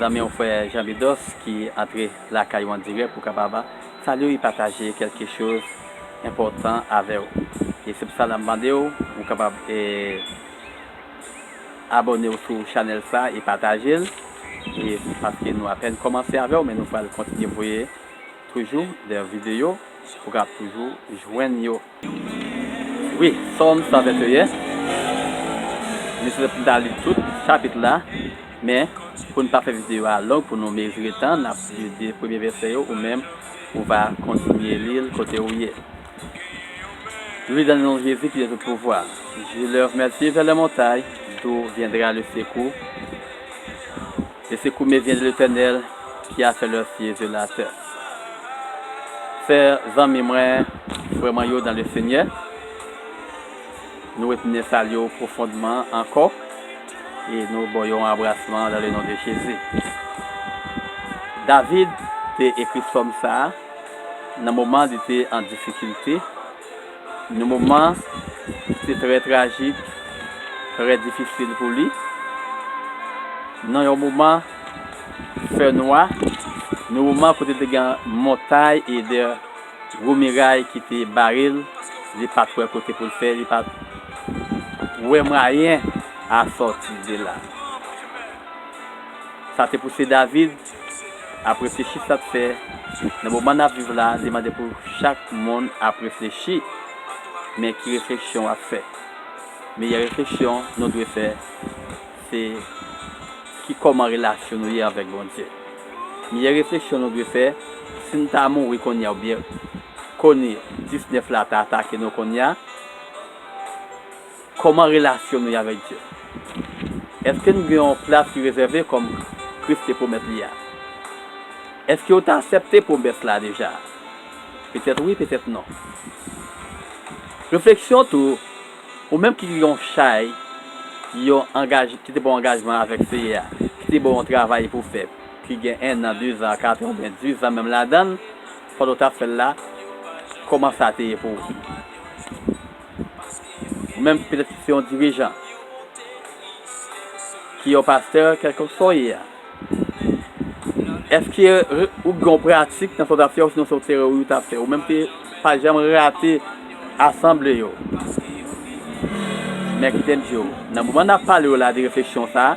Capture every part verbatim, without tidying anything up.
Zanmi w, frè Jean Bedos, ki antre lakay ou an dirèk pou kapab salye w e pataje kèlke choz enpòtan avè w. E se pou sa la m mande w, ou kapab, e, abòne w sou chanèl sa e pataje l. E paske nou apèn kòmanse avè w, men nou pral kontinye voye toujou de videyo pou w kapab toujou jwenn yo. Wi, Sòm san venteyen. M eseye pou m ta li tout chapit la, men pou n pa fè videyo a long, pou nou mezire tan, n ap li de premye vèsè yo, ou menm ou va kontinye li l kote ou ye. Loué dans le nom de Jésus qui est tout pouvoir. Je lève mes yeux vers les montagnes, d'où viendra le secours. Le secours me vient de l'Éternel qui a fait les cieux et la terre. Sè, zanmi mwen, frè mwen yo dans le Seigneur, nou retounen salye w pwofondman ankò e nou ba w yon abrasman dans le nom de Jésus. David te ekri sòm sa a nan moman li te an difikilte, nan moman ki te trè trajik, trè difisil pou li, nan yon moman fènwa, nan moman kote te gen montay e de gwo miray ki te bare l, li pa t wè kote pou l fè, li pa t wè mwayen a sòti de la. Sa te pouse David ap reflechi sa l fè. Nan moman n ap viv la, li mande pou chak moun ap reflechi. Men ki refleksyon w ap fè? Meyè refleksyon nou dwe fè, se ki kòman relasyon nou ye avèk Bondye. Meyè refleksyon nou dwe fè, si n ta mouri kounye a oubyen kounye diznèf la ta atake nou kounye a, kòman relasyon nou ye avèk Dye? Èske n gen yon plas ki rezève kòm Kris te pwomèt li a? Èske w ta aksepte pwomès la deja? Petèt wi, petèt non. Refleksyon tou, ou menm ki gen yon chay, yon angaj, ki te ba w angajman avèk Seyè a, ki te ba w yon travay pou w fè, ki gen en an, de zan, kat an, oubyen diz an menm ladan l, pandan w t ap fè l la, kòman sa te ye pou ou? Ou menm petèt ki se yon dirijan, ki yon pastè, kèlkeswa w ye a, èske ou gen yon pratik nan sa w t ap fè, osinon se yon teyori w t ap fè? Ou menm te pa janm rate asanble yo. Men kite m di w, nan moman n ap pale w la de refleksyon sa a,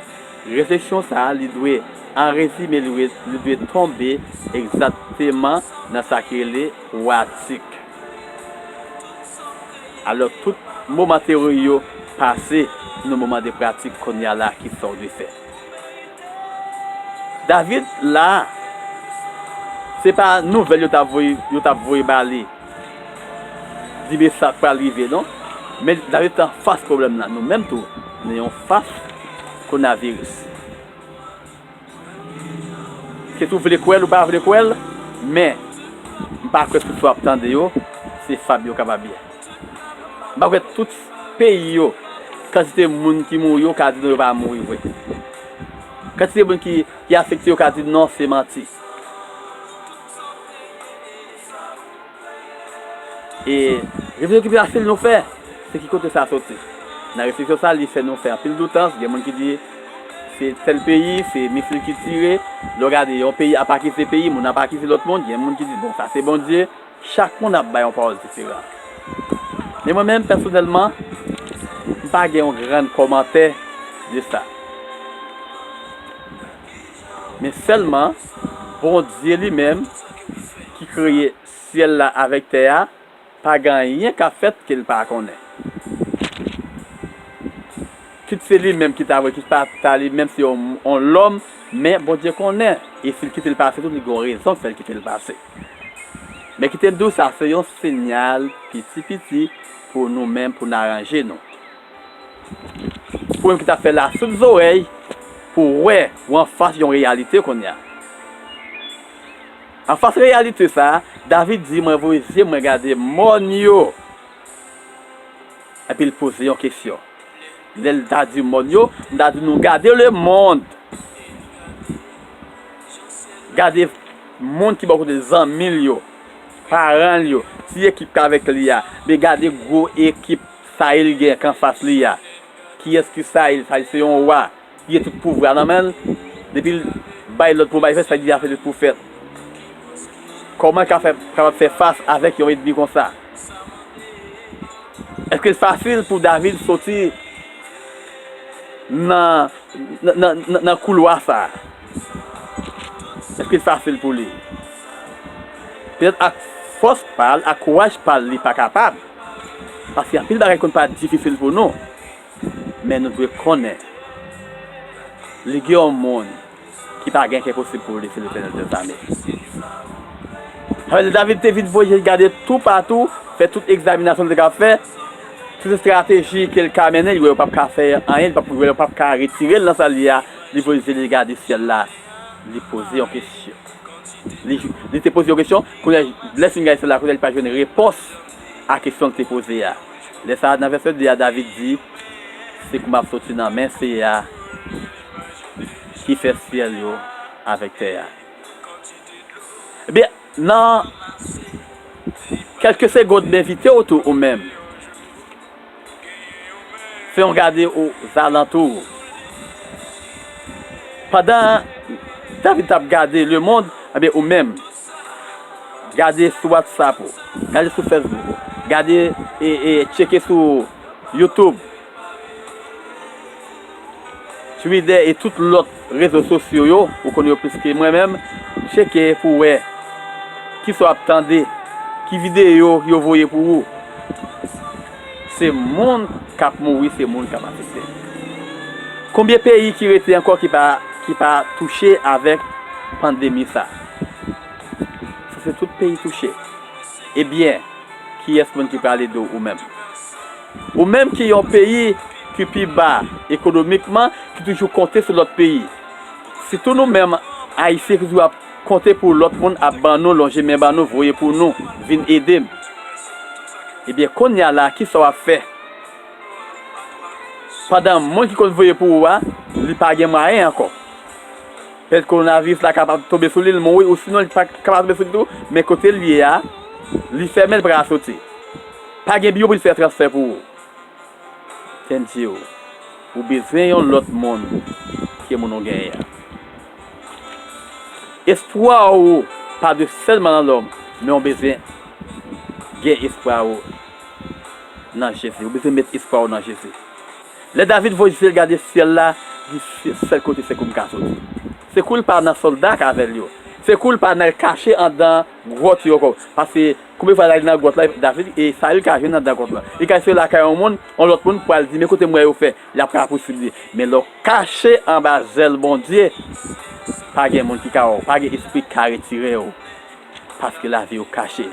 refleksyon sa a, li dwe, an rezime, li dwe, li dwe tonbe egzakteman nan sa ki rele pratik. Alò, tout moman teyori yo pase nan moman de pratik kounye a la, ki sa w dwe fè. David la, se pa nouvèl yo t ap voye, yo t ap voye ba li, di men sa k pral rive, non. Men David te anfas pwoblèm nan. Nou menm tou, nou anfas kowonaviris. Ke si w vle kwè l ou pa vle kwè l, men m pa kwè tout sa w ap tande yo, se fab yo kapab ye. M pa kwè tout peyi yo, kantite moun ki mouri yo ka di non yo pa mouri vre. Kantite moun ki, ki afekte yo ka di non se manti. E refleksyon ki pi fasil nou fè, se ki kote sa soti. Nan refleksyon sa, li fè nou fè anpil doutans. Gen moun ki di se tèl peyi, se misil ki tire. Lè w gade yon peyi ap akize peyi, moun ap akize lòt moun. Gen moun ki di, bon, sa se Bondye. Chak moun ap bay yon pawòl diferan. Men mwen menm, pèsonèlman, m pa gen yon grann kòmantè de sa. Men sèlman, Bondye li menm, ki kreye syèl la avèk tè a, pa gen anyen k ap fèt ke l pa konnen. Kit se li menm ki ta vre, kit pa ta li menm, se yon, yon lòm, men Bondye konnen. E si l kite l pase tou, li gen yon rezon k fè l kite l pase. Men kite m di w sa, se yon siyal piti piti pou nou menm, pou n aranje nou. Ou menm ki ta fè lasout zòrèy pou w wè, ou anfas yon reyalite kounye a. Anfas reyalite sa a, David di, mwen voye zye mwen gade mòn yo. Epi l poze yon kesyon. Lè l ta di mòn yo, m ta di nou gade lemonn. Gade moun ki bò kote l, zanmi l yo, paran l yo, ti ekip k avèk li a. Men gade gwo ekip sa a l gen k anfas li a. Kiyès ki Sayil? Sayil se yon wa ki gen tout pouvwa nan men l. Depi l bay lòd pou yon bagay fèt, sa li di a fè tout pou fèt. Kòman l ka fè, kapab fè fas avèk yon ènmi konsa? Èske l fasil pou David soti nan, nan, nan, nan, nan koulwa sa a? Èske l fasil pou li? Petèt ak fòs pa l, ak kouraj pa l, li pa kapab. Paske anpil bagay konn parèt difisil pou nou. Men nou dwe konnen, li gen yon moun ki pa gen enposib pou li, se Letènèl dèzame. Sa vle di David te vin voye je l gade toupatou, fè tout egzaminasyon li te ka fè, tout estrateji ke l ka mennen, li wè yo p ap ka fè anyen, li p ap, wè yo p ap ka retire l nan sa l ye a, li voye je l gade syèl la, li poze yon kesyon. Li, li te poze yon kesyon, kounye a, lè l fin gade syèl la, kounye a li pa jwenn repons a kesyon l te poze a. Lè sa a, nan vèsè de a, David di, se kou m ap soti nan men Seyè a ki fè syèl yo avèk tè a. Ebyen, nan kèlke segonn, m envite w tou, ou menm, fè yon gade ozalantou w. Pandan David t ap gade lemonn, ebyen, ou menm, gade sou WhatsApp ou, gade sou Facebook ou, gade e, e tcheke sou YouTube, Twitter e tout lòt rezo sosyo yo, ou konn yo plis ke mwen menm, tcheke pou w wè kisa w ap tande, ki videyo yo voye pou ou. Se moun k ap mouri, se moun k ap afekte. Konbyen peyi ki rete ankò ki pa, ki pa touche avèk pandemi sa? Sa se tout peyi touche. Ebyen, kiyès moun ki pral ede w ou menm? Ou menm ki yon peyi ki pi ba ekonomikman, ki toujou konte sou lòt peyi. Sitou nou menm, Ayisyen, ki toujou ap konte pou lòt moun ap ban nou, lonje men ban nou, voye pou nou, vin ede m. Ebyen, kounye a la, kisa w ap fè? Pandan moun ki konn voye pou ou a, li pa gen mwayen ankò. Petèt kowonaviris la kapab tonbe sou li, li mouri, ou sinon li pa kapab tonbe sou li tou, men kote l ye a, li fèmen, li pa ka soti. Pa gen biwo pou li fè transfè pou ou. Tande w, ou bezwen yon lòt moun ke moun ou genyen an. Espwa ou pa dwe sèlman nan lòm, men ou bezwen gen espwa ou nan Jezi. Ou bezwen met espwa ou nan Jezi. Lè David voye je l gade syèl la, li di, se sèl kote se kou m ka soti. Se kou l pa nan sòlda k avè l yo. Se kou l pa nan kache anndan gwòt yo ankò. Paske konbyen fwa l al nan gwòt la, David e Sayil ka jwenn anndan gwòt la. Li ka soti lakay yon moun, yon lòt moun pou al di, men kote m wè yo fè. L ap ka pousib li. Men lè w kache anba zèl Bondye, pa gen moun ki ka wè w, pa gen espri ki ka retire w. Paske lavi w kache.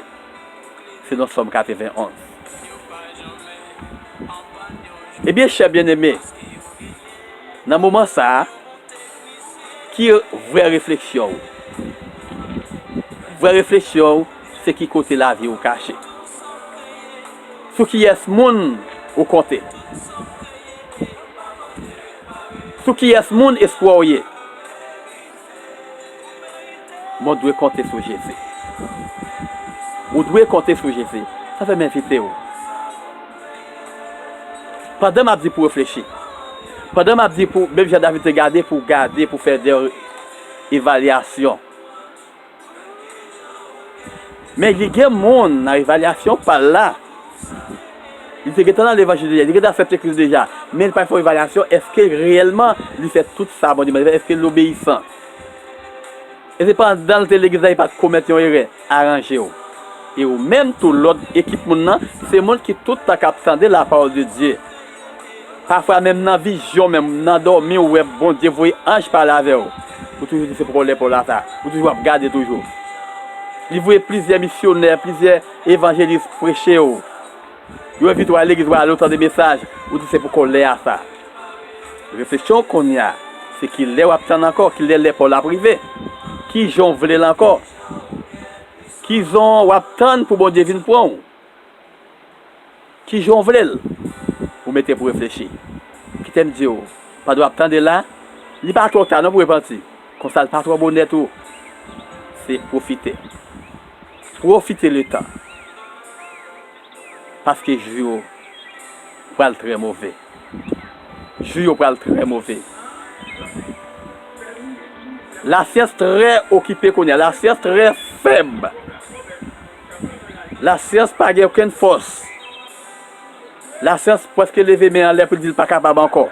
Selon Sòm katrevenn onz. Ebyen, chè byeneme, nan moman sa a, ki vrè refleksyon w? Vrè refleksyon w, se ki kote lavi w kache. Sou kiyès moun ou konte? Sou kiyès moun espwa w ye? Men w dwe konte sou Jezi. Ou dwe konte sou Jezi. Sa fè m envite w. Pandan m ap di pou w reflechi, pandan m ap di pou, menm jan David te gade, pou w gade, pou w fè de evalyasyon. Men li gen moun nan evalyasyon pa l la. Li te gentan nan levanjil deja, li te gentan aksepte Kris deja, men li pa fè yon evalyasyon, èske reyèlman li fè tout sa Bondye mande, èske l obeyisan? E se pandan l te legliz la, li pa t komèt yon erè. Aranje w. E ou menm tou, lòt ekip moun nan, se moun ki tout tan k ap tande lapawòl de Dye. Pafwa menm nan vizyon, menm nan dòmi, ou wè Bondye voye anj pale avè w. Ou toujou di se poko lè pou w la sa. Ou toujou ap gade toujou. Li voye plizyè misyonè, plizyè evanjelis preche w. Yo envite w al legliz, w ale, w tande mesaj, ou di se poko lè a sa. Refleksyon w kounye a, se ki lè w ap tann ankò, ki lè lè pa w la ap rive? Ki jan w vle l ankò? Ki jan w ap tann pou Bondye vin pran w? Ki jan w vle l? Ou mete pou reflechi. Kite m di w, pandan w ap tande la, li pa twò ta non pou repanti. Konsa l pa twò bonè tou. Se pwofite. Pwofite letan. Paske jou yo pral trè move. jou yo pral trè move. Lasyans trè okipe kounye a. Lasyans trè fèb. Lasyans pa gen okenn fòs. Lasyans prèske leve men anlè pou l di l pa kapab ankò.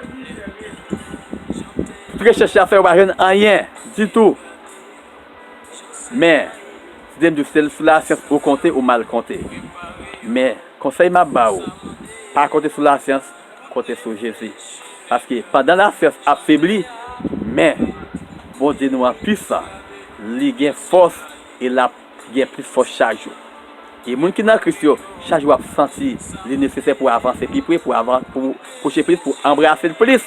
Tout rechèch y ap fè, yo pa jwenn anyen ditou. Men, si Bondye di w, se sou lasyans ou konte ou mal konte. Men, konsèy m ap ba w, pa konte sou lasyans, konte sou Jezi. Paske pandan lasyans ap febli, men Bondye nou an pwisan, li gen fòs e l ap gen plis fòs chak jou. E moun ki nan Kris yo, chak jou ap santi li nesesè pou avanse pi pre, pou avan, pou pwoche plis, pou anbrase l plis,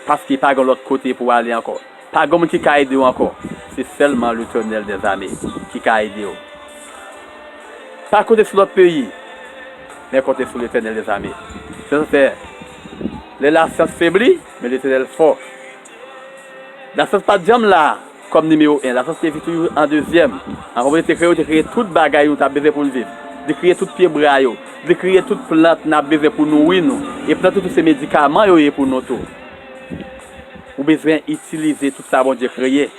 paske pa gen lòt kote pou ale ankò. Pa gen moun ki ka ede w ankò. Se sèlman Letènèl dèzame ki ka ede w. Pa konte sou lòt peyi, men konte sou Letènèl dèzame. Se sa fè, lè lasyans febli, men Letènèl fò. Lasyans pa t janm la kòm nimewo en. Lasyans te vin toujou an dezyèm. Anvan Bondye te kreye, te kreye tout bagay nou t ap bezwen pou n viv. Li kreye tout pyebwa yo. Li kreye tout plant n ap bezwen pou nouri nou. E plant yo tou se medikaman yo ye pou nou tou. Ou bezwen itilize tout sa Bondye kreye.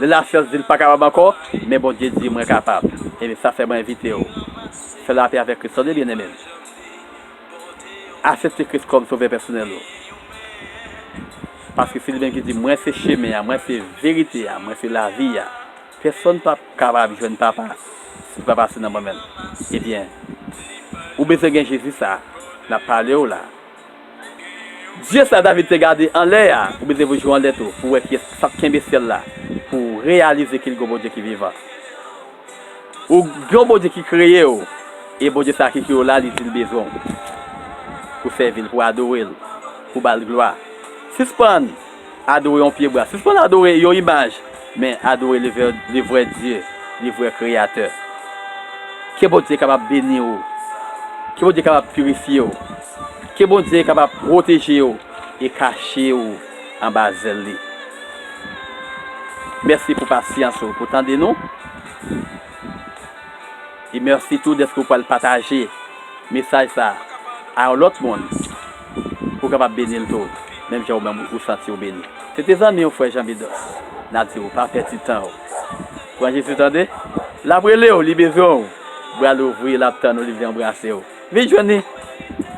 Lè lasyans di l pa kapab ankò, men Bondye di, "Mwen kapab." Ebyen, sa fè mwen envite w. Fè lapè avèk Kris, tande, byeneme m. Aksepte Kris kòm sovè pèsonèl ou. Paske se li menm ki di, "Mwen se chemen an, mwen se verite a, mwen se lavi a. Pèsonn p ap kapab jwenn Papa si pa pase nan mwen menm." Ebyen, ou bezwen gen Jezi sa n ap pale w la. Dye sa David te gade anlè a, ou bezwen pou jwe anlè tou, pou wè kiyès k ap kenbe syèl la, pou w reyalize ke l gen yon Bondye ki vivan. Ou gen yon Bondye ki kreye w, e Bondye sa ki kreye w la, li di l bezwen w pou sèvi l, pou adore l, pou ba l glwa. Sispann adore yon pyebwa, sispann adore yon imaj, men adore le vrè, le vrè Dye, le vrè Kreyatè. Ke Bondye kapab beni w, ke Bondye kapab pirifye w, ke Bondye kapab pwoteje w e kache w anba zèl li. Mèsi pou pasyans ou, pou tande nou. E mèsi tou dèske w pral pataje mesaj sa a yon lòt moun pou w kapab beni l tou, menm jan ou menm ou santi w beni. Se te zanmi w, frè Jean Bedos. N ap di w pa pèdi tan w. Pran Jezi, tande. L ap rele w, li bezwen w. Bra l ouvri, l ap tann ou, li vle anbrase w. Vin jwenn li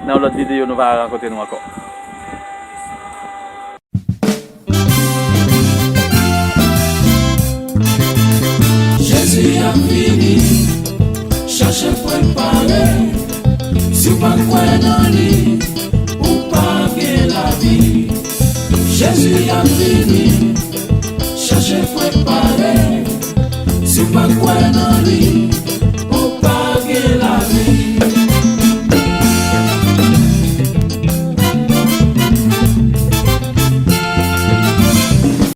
nan yon lòt videyo, nou va rankontre nou ankò. Jezi ap vini, chache prepare. Si w pa kwè nan li, ou pa gen lavi. Jezi ap vini, chache prepare. Si w pa kwè nan li,